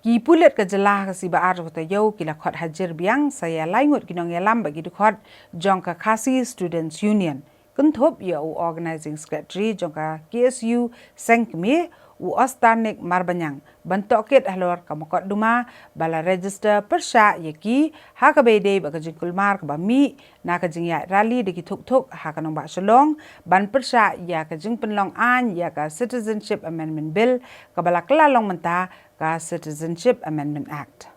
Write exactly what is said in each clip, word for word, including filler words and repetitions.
Ki pulit ka jylla ha ka sngi Baar jong ka taïew ki la khot hajir biang sa ïa lai ngut ki nongïalam bad ki dkhot jong ka Khasi Students Union, kynthup ïa u Organising Secretary jong ka K S U Seng Kmie, u Ostarnik Marbaniang, ban tohkit halor ka mukotduma ba la register pyrshah ïa ki ha kaba ïadei bad ka jingkulmar kaba mih na ka jingïaid rally da ki thukthuk ha ka nongbah Shillong ban pyrshah ïa ka jingpynlong aiñ ïa ka Citizenship Amendment Bill kaba la kylla long mynta ka Citizenship Amendment Act.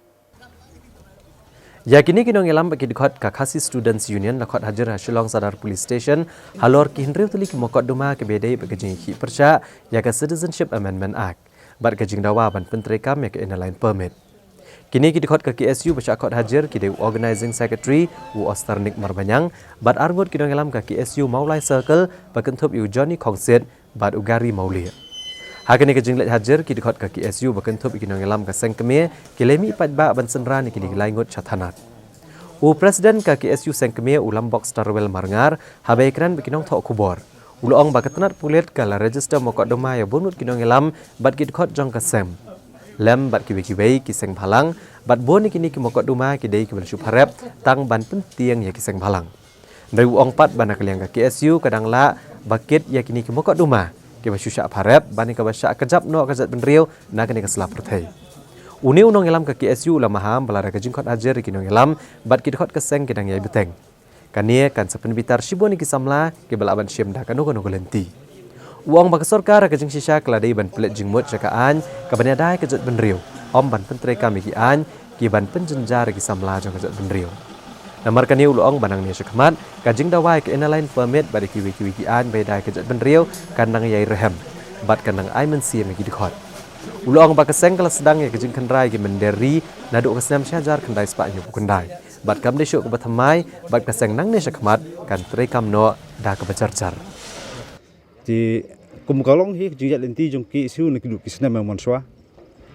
Ïa kine ki nongïalam bad ki dkhot ka Khasi Students Union la khot hajir ha Shillong Sadar Police Station halor ki hynriew tylli ki mukotduma kaba ïadei bad ka jingïakhih pyrshah ïa ka Citizenship Amendment Act bad ka jingdawa ban pyntreikam ïa ka Inner Line Permit. Kine ki dkhot ka K S U ba shah khot hajir ki dei u Organising Secretary u Ostarnik Marbaniang bad arngut ki nongïalam ka K S U Mawlai Circle ba kynthup ïa u Johnny Khongsit bad u Gary Mawlieh. Ha kane ka jingleit hajir ki dkhot ka K S U ba kynthup ïa ki nongïalam ka Seng Kmie ki la mih paidbah ban synran ïa kine ki lai ngut sha thanat. U President ka K S U Seng Kmie u Lambok Starwell Marngar haba ïakren bad ki nongthoh khubor u la ong ba ka tnat pulit ka la register mukotduma ïa bun ngut ki nongïalam bad ki dkhot jong ka seng, lem bad kiwei kiwei ki seng bhalang, bad bun ïa kine ki mukotduma ki dei kiba la shu pharep tang ban pyntieng ïa ki seng bhalang. Hynrei u ong pat ba na ka liang ka K S U ka dang lah ba kit ïa kine ki mukotduma kiba shu shah pharep ban ïa kaba shah kjap noh ka jaitbynriew na kane ka sla pyrthei. Une u nongïalam ka K S U u la maham ba lada ka jingkhot hajir ïa ki nongïalam bad ki dkhot ka seng ki dang ïai bteng, kane kan sa pynbitar shibun ïa ki samla kiba lah ban shim da kano kano ka lynti. U ong ba ka sorkar ha ka jingshisha ka la dei ban pynleit jingmut sha ka aiñ kaban ïada ïa ka jaitbynriew, ym ban pyntreikam ïa ki aiñ kiban pynjynjar ïa ki samla jong ka jaitbynriew. Namar kane u la ong ba nangne shakhmat ka jingdawa ïa ka Inner Line Permit bad ïa kiwei kiwei ki aiñ ba ïada ïa ka jaitbynriew kan nang ïai rhem bad kan nang ai mynsiem ïa ki dkhot. U la ong ba ka seng ka la sdang ïa ka jingkhynra ïa ki mynder ri naduh ka snem shi hajar khyndai spah hynñiewphew khyndai bad kam dei shuh kaba thymmai bad ka seng nangne shakhmat kan treikam noh da kaba jar jar. Te kum ka long hi ka jingïaid lynti jong ka K S U na ki duh ki snem mynshwa,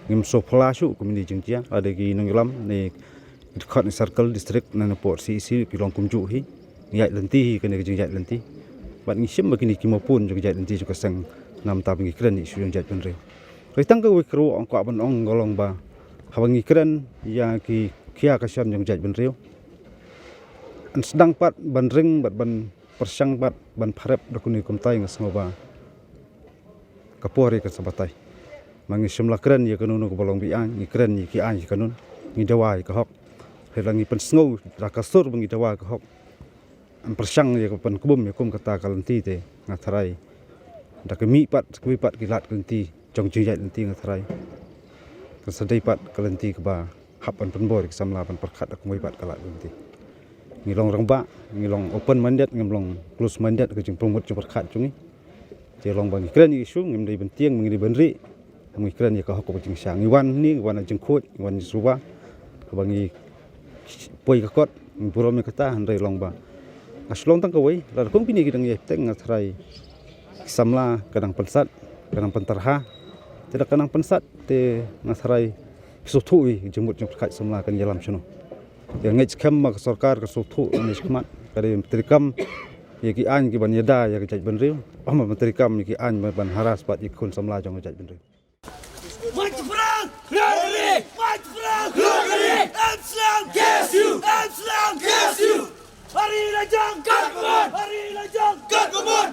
ngim sngewphylla shuh kum kine ki jingjia, lada ki nongïalam ne ki dkhot ne circle, district ne na pdeng C E C ki long kumjuh hi. Ngi ïaid lynti hi kane ka jingïaid lynti. Bad ngi shim ba kine ki mawpun jong ka jingïaid lynti jong ka seng na bynta ba ngi kren ïa issue jong ka jaitbynriew. Hynrei tang kawei ka ruh nga kwah ban ong ka long ba haba ngi kren ïa ki khia ka shon jong ka jaitbynriew, yn sdang pat ban ring bad ban pyrshang pat ban pharep da kane ka kumtai, nga sngew ba ka por ïa kan sa batai. Ma ngi shym la kren ïa kano kano kaba long beiñ, ngi kren ïa ki aiñ ki kanun, ngi dawa ïa ka hok. Hynrei lada ngi pynsngew da ka sur ba ngi dawa ïa ka hok, yn pyrshang ïa ka pynkbum ïa kum kata ka lynti, te nga tharai da ka mih pat kawei pat ki lad ki lynti jong ka jingïaid lynti, nga tharai kan sa dei pat ka lynti kaba hap ban pynbor ïa ki samla ban pyrkhat da kumwei pat ka lad lynti. Ngi long rangbah, ngi long open minded, ngim long close minded ka jingpyrmut jingpyrkhat jong ngi. Te long ba ngi kren ïa ka issue, ngim dei ban tieng, ngim dei ban rieh. Ngi kren ïa ka hok kaba jingshai. Ngi wan hangne, ngi wan ha jingkhuid, ngi wan jingsuba. Haba ngi poi ka kot, ngi burom ïa kata, hynrei long ba nga shu long tang kawei, lada kum kine ki dang ïai bteng, nga tharai ki samla ka dang pynsat, ka dang pyntarha. Te da ka dang pynsat te nga tharai ki sngewthuh ïa ka jingmut jingpyrkhat samla kan ïalam shano. Te nga ngeit skhem ba ka sorkar ka sngewthuh nangne shakhmat, ka dei ban treikam ïa ki aiñ kiban ïada ïa ka jaitbynriew, ym ban treikam ïa ki aiñ ban harass pat ïa ki khun samla jong ka jaitbynriew. Mach Prang! Rally! Mach Prang! Rally! Amslam! K S U! Amslam! K S U! Hari Lajong! Katbamon! Hari Lajong! Katbamon!